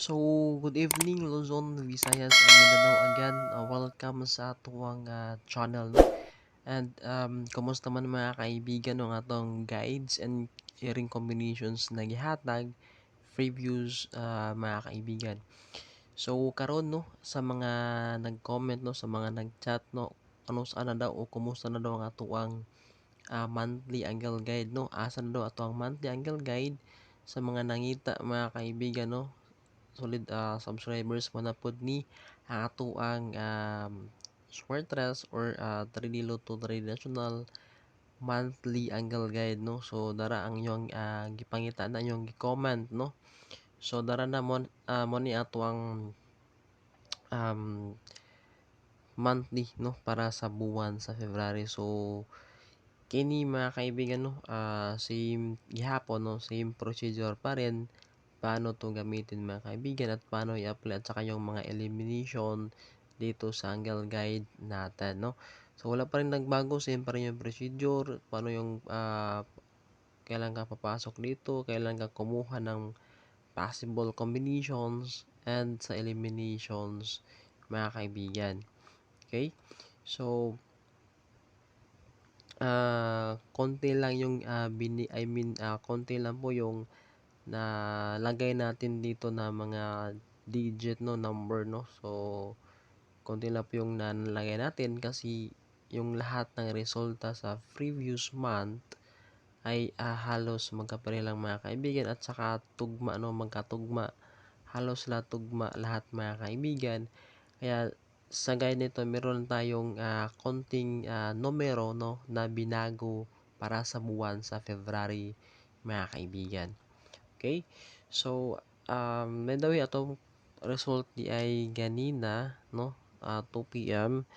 So, good evening Luzon, Visayas, and Mindanao again. Welcome sa atuang channel, no? And kumusta man mga kaibigan ng atong guides and hearing combinations na gihatag previews, mga kaibigan. So karon, no, sa mga nag-comment, no, sa mga nag-chat, no, ano saan na daw o kumusta na daw ang atuang monthly angle guide, no? Asa na daw ato ang monthly angle guide sa mga nangita, mga kaibigan, no? Solid subscribers mo na pud ni ang atuang Swertres or 3D Lotto 3D National monthly angle guide, no? So dara ang inyong gipangita na inyong gi-comment, no? So dara na mo, mo ni atuang monthly, no, para sa buwan sa February. So kini, mga kaibigan, no, same gihapon, no, same procedure pa rin paano to gamitin, mga kaibigan, at paano i-apply at saka yung mga elimination dito sa angle guide natin, no? So wala pa rin nagbago, same pa rin yung procedure, paano yung kailan ka papasok dito, kailan ka kumuha ng possible combinations and sa eliminations, mga kaibigan. Okay? So konti lang yung bini, I mean, konti lang po yung na lagay natin dito na mga digit, no, number, no? So konti lang po yung nalagay natin kasi yung lahat ng resulta sa previous month ay halos magkapareho lang, mga kaibigan, at saka tugma, no, magkatugma, halos lahat tugma lahat, mga kaibigan. Kaya sa guide nito meron tayong konting numero, no, na binago para sa buwan sa February, mga kaibigan. Okay? So, by the way, atong result di ay ganina, no? 2 p.m.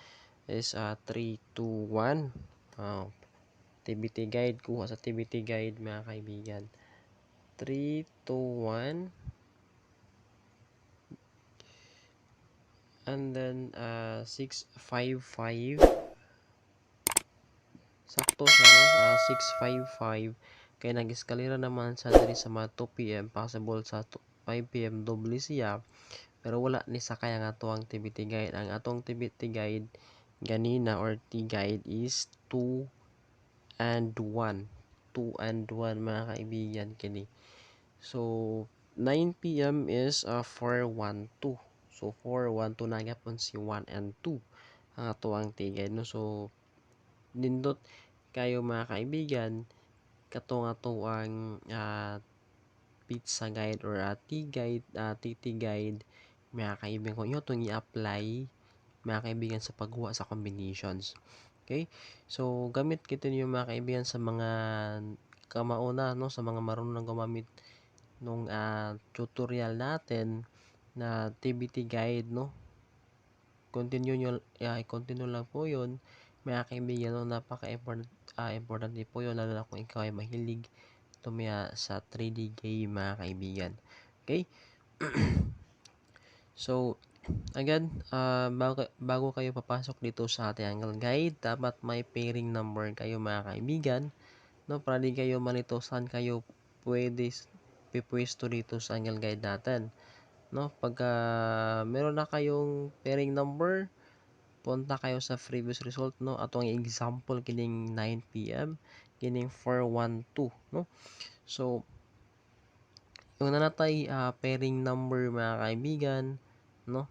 is 3, 2, 1. TBT guide, kuha sa TBT guide, mga kaibigan. 3, 2, 1. And then, 6, 5, 5. Sakto siya, no? 6, 5, 5. Kaya nag-eskalera naman sa diri sa mga 2 p.m., possible sa 5 p.m. doble siya, pero wala ni sakay ang atoang TBT guide. Ang atong TBT guide ganina or T guide is 2 and 1. 2 and 1, mga kaibigan, kini. So 9 p.m. is 4 1 2. So 4 1 2 na gyapon si 1 and 2 ang atoang T guide, no? So nindot kayo, mga kaibigan, katong atoang pizza guide or T guide, TT guide, mga kaibigan, kung inyo itong i-apply, mga kaibigan, sa paggawa sa combinations. Okay? So gamit kita niyo, mga kaibigan, sa mga kamauna, no, sa mga marunong gumamit nung tutorial natin na TBT guide, no? Continue nyo, continue lang po yun, mga kaibigan, no? Napaka-important importante po yun, lalo na kung ikaw ay mahilig tumaya sa 3D game, mga kaibigan. Okay? So, again, bago kayo papasok dito sa ating angle guide, dapat may pairing number kayo, mga kaibigan, no? Para di kayo malito saan kayo pwede pipwesto dito sa angle guide natin, no? Pagka meron na kayong pairing number, punta kayo sa previous result, no? Atong example kining 9 p.m., kining 412, no? So yung nanatay pairing number, mga kaibigan, no,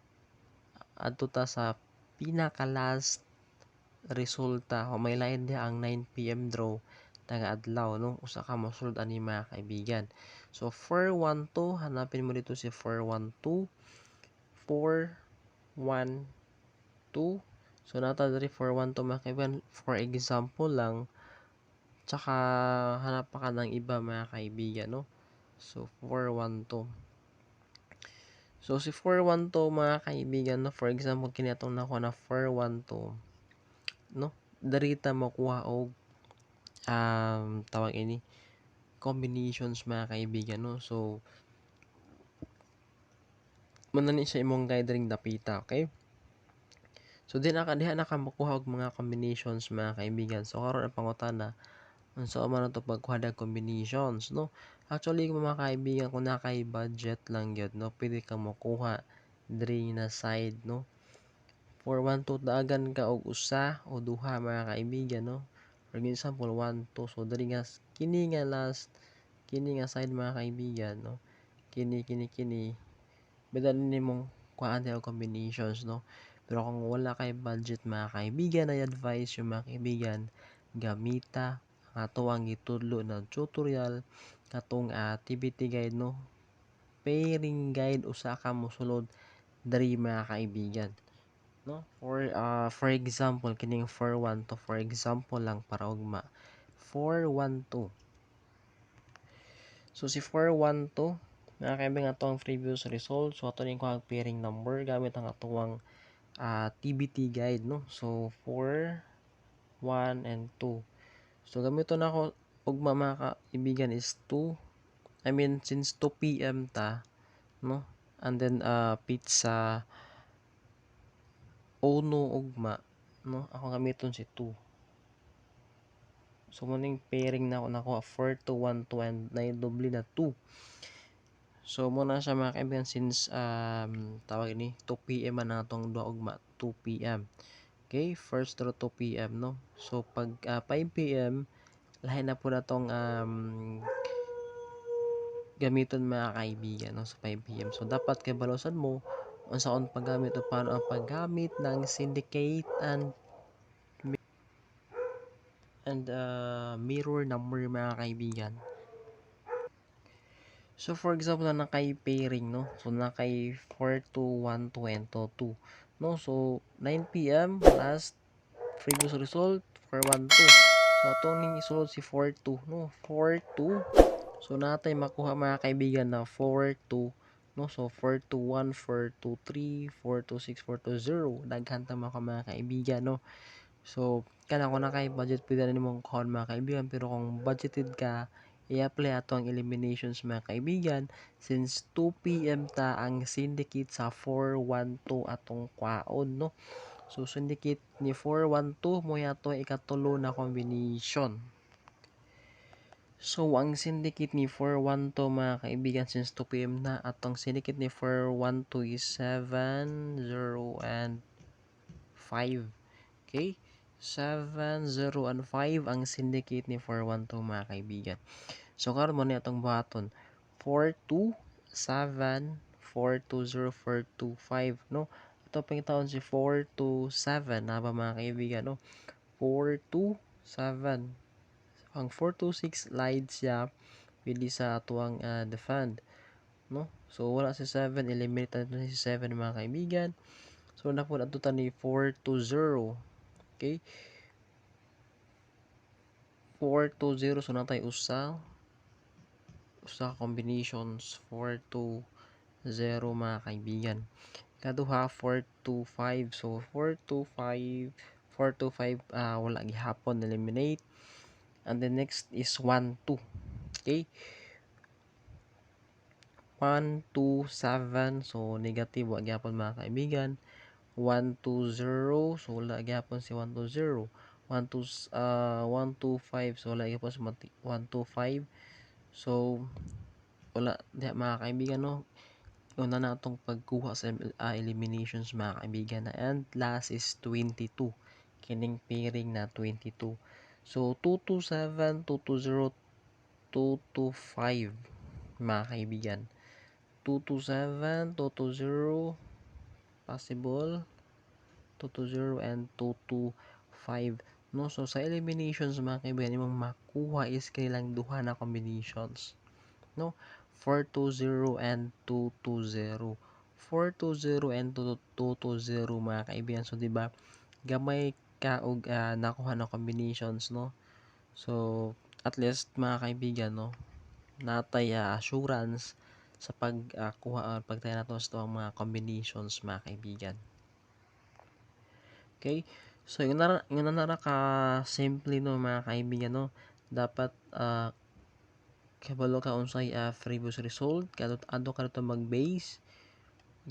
adto ta sa pinaka last resulta o may lain diha ang 9 p.m. draw taga adlaw, no? Usa ka mosulod ani, mga kaibigan. So 412, hanapin mo dito si 412, 4 1 2. So nata diri 412, mga kaibigan, for example lang. Tsaka hanap pa ka ng iba, mga kaibigan, no? So 412. So si 412, mga kaibigan, no, for example kini atong nakuha na 412, no? Darita makuha og tawag ini combinations, mga kaibigan, no? So mao na ni siya imong guide ring dapita, okay? So di na ka diha na ka makuha og mga combinations, mga kaibigan. So karon ang pangutana, unsa man ato pagkuha og combinations, no? Actually, mga kaibigan, kung naa kay budget lang gyud, no, pwede kang mokuha diri na side, no? 4 1 2, daagan ka og usa o duha, mga kaibigan, no? For example, 1 2. So diri nga kini nga last, kini nga side, mga kaibigan, no? Kini kini kini pwede nimong kuhaan og combinations, no? Pero kung wala kay budget, mga kaibigan, I advise yung mga kaibigan, gamita ang ato ang gitudlo na tutorial katong activity guide, no? Pairing guide, usa ka mosulod diri, mga kaibigan, no? For example, kining 412, for example lang para ugma, 412. So si 412, mga kaibigan, ato ang previous result. So ato ning kuha pairing number gamit ang atuang TBT guide, no? So 4 1 and 2. So gamiton nako ugma, mga kaibigan, is 2, I mean, since 2 p.m. ta, no? And then pizza uno ugma, no? Ako gamiton si 2. So muning pairing na ako nakuha 4 2 1 2 and 9 doble na 2. So mo na siya, mga kaibigan, since tawag ini 2 p.m. man atong duha ugma, 2 p.m. Okay, first draw 2 p.m., no? So pag 5 p.m., lahi na po na tong gamiton, mga kaibigan, no, sa 5 p.m. So dapat kay balosan mo unsaon paggamit o paano ang paggamit ng syndicate and mirror number, mga kaibigan. So for example, na kay pairing, no? So na kay 4 2 1 2 and 2 2, no? So 9 p.m. last previous result 4 1 2. So atong ning isulod si 4 2, no? 4 2. So natay makuha, mga kaibigan, na 4 2, no? So 4 2 1, 4 2 3, 4 2 6, 4 2 0. Daghan ta mga kaibigan, no? So kana kung na kay budget, pwede na nimong kuhaon, mga kaibigan, pero kung budgeted ka, i-apply ato ang eliminations, mga kaibigan. Since 2 p.m. ta, ang syndicate sa 412 atong kwaon, no? So syndicate ni 412 mo ato ikatulo na combination. So ang syndicate ni 412, mga kaibigan, since 2 p.m. na, atong syndicate ni 412 is 7 0 and 5. Okay, 7, 0, and 5 ang syndicate ni 412, mga kaibigan. So karon mo ni atong buhaton 4, 2, 7, 4, 2, 0, 4, 2, 5, no? Ito pangitaon si 4, 2, 7 na ba, mga kaibigan, no? 4, 2, 7. Ang 4, 2, 6 slide siya pwede sa atuang defend, no? So wala si 7, eliminate natin si 7, mga kaibigan. So napud ato ta ni 4, 2, 0. Okay. 4 2 0, so natay usa usa combinations 4 2 0, mga kaibigan. Kaduha, 4 2 5. So 4 2 5, 4 2 5, wala gihapon, eliminate. And the next is 1 2. Okay, 1 2 7, so negative, wa gihapon, mga kaibigan. 1 2 0, so wala gihapon si 1 2 0. 1 2 1 2 5, so wala gihapon si 1 2 5. So wala diha, mga kaibigan, no? Una na atong pagkuha sa eliminations, mga kaibigan. And last is 22, kining pairing na 22. So 2 2 7, 2 2 0, 2 2 5, mga kaibigan. 2 2 7, 2 2 0, possible 220 and 225, no? So sa eliminations, mga kaibigan, imong makuha is kanilang duha na combinations, no? 420 and 220, 420 and 220, mga kaibigan. So di ba gamay ka og nakuha na combinations, no? So at least, mga kaibigan, no, natay assurance sa pagkuha pagtaya nato sa mga combinations, mga kaibigan. Okay? So, yun na ka simple, no, mga kaibigan, no? Dapat kabalo ka unsay previous result kay adto ka dito mag-base.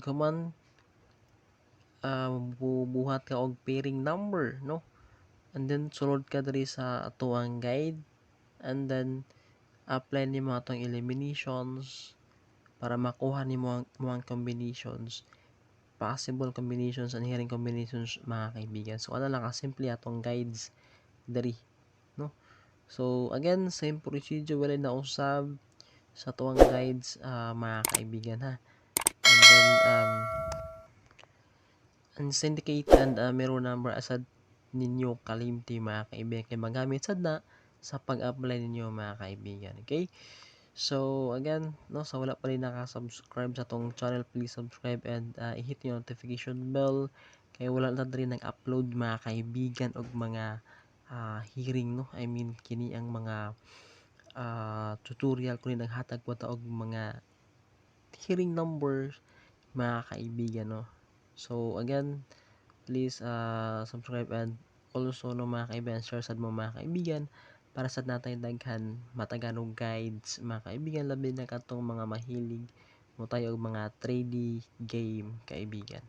Human buhat ka og pairing number, no? And then sulod ka diri sa atoang guide and then apply nimo atong eliminations para makuha nimo ang imong combinations, possible combinations and hearing combinations, mga kaibigan. So ana lang ka simple atong guides diri, no? So again, same procedure, wala na usab sa atuang guides, mga kaibigan, ha. And then and syndicate and mirror number asad ninyo kalimti, mga kaibigan, kay magamit sad na sa pag-apply ninyo, mga kaibigan. Okay? So again, no, sa wala pa rin naka-subscribe sa atong channel, please subscribe and i-hit yung notification bell kay wala na diri nag-upload, mga kaibigan, og mga hearing, no? I mean, kini ang mga tutorial ko ni naghatag po ta og mga hearing numbers, mga kaibigan, no? So again, please subscribe and also, no, mga kaibigan, share sad mo, mga kaibigan, para sad natay daghan matagan og guides, mga kaibigan, labi na katong mga mahilig mo tayo og mga 3D game, kaibigan.